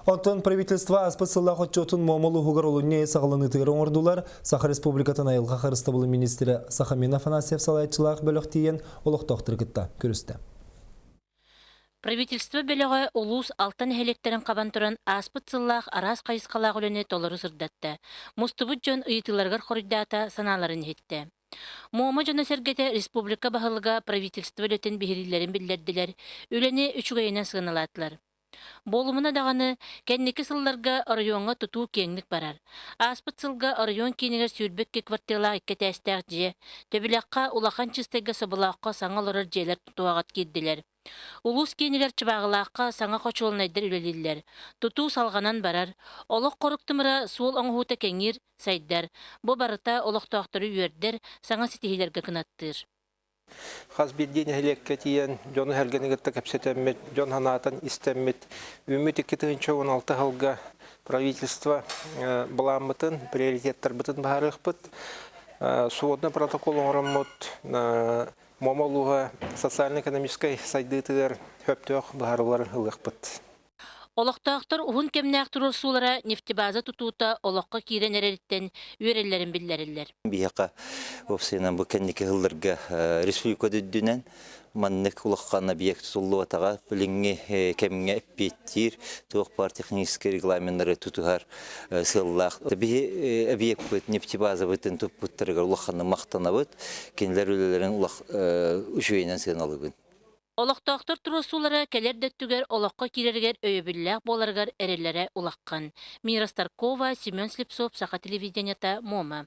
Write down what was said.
Онтон правительство ааспыт сыллаах отчуотун Муома улууһугар олунньу ый саҕаланыытыгар оҥордулар. Саха Республикатын айылҕа харыстабылын министрэ Сахамин Афанасьев салайааччылаах бөлөх тиийэн олохтоохтору кытта көрүстэ. Правительство бөлөҕө улуус алта нэһилиэктэрин хабан туран ааспыт сыллаах араас хайысхалаах үлэни толору сырдатта. Мустубут дьон ыйытыыларыгар хоруйдаата, санааларын иһиттэ. Муома дьоно-сэргэтэ республика баһылыга правительство үлэтин биһирииллэрин биллэрдилэр, үлэни үчүгэйинэн сыаналаатылар. Буолумуна даҕаны, кэнники сылларга оройуоҥҥа тутуу киэҥник барар. Ааспыт сылга оройуон киинигэр 22 квартиралаах икки этээстээх дьиэ, Төбүлэххэ, Улахан Чыыстайга Соболооххо саҥа олорор дьиэлэр тутууга киирдилэр. Улуус киинигэр Чыбааҕылаахха саҥа хочуолунайдар үлэлииллэр. Тутуу салҕанан барар. Олох хорук тымыра суол оҥоһуута кэҥиир, сайдар. Бу барыта олохтоохтору үөрдэр, саҥа ситиһиилэргэ кынаттыыр. Хас биирдии нэһилиэккэ тиийэн дьону-сэргэни кытта кэпсэтэммит, дьон санаатын истэммит, үүммүт 2016 сылга правительство былааммытын, приоритеттарбытын быһаарыахпыт. Сводный протокол оҥороммут Муома улууһа социально-экономическай сайдыытыгар сөптөөх быһаарыылары ылыахпыт. Олохтоохтор уһун кэмнээх туруорсуулара нефтебаза тутуута олоххо киирэн эрэриттэн үөрэллэрин биллэрэллэр. Биһиэхэ уопсайынан бу кэнники сылларга республика үрдүнэн маннык улахан объект тутуллубатаҕа билиҥҥи кэмҥэ эппиэттиир туох баар техническэй регламеннары тутуһар сыаллаах. Биһи объекпыт нефтебазабытын туппуттарыгар улаханнык махтанабыт. Кинилэр үлэлэрин үчүгэйинэн сыаналыыбын. Олохтоохтор туруорсуулара кэлэр да өттүгэр олоххо киирэригэр өйөбүллээх буоларыгар эрэллэрэ улахан. Мира Старкова, Семен Слепцов, Саха телевидениета, Муома.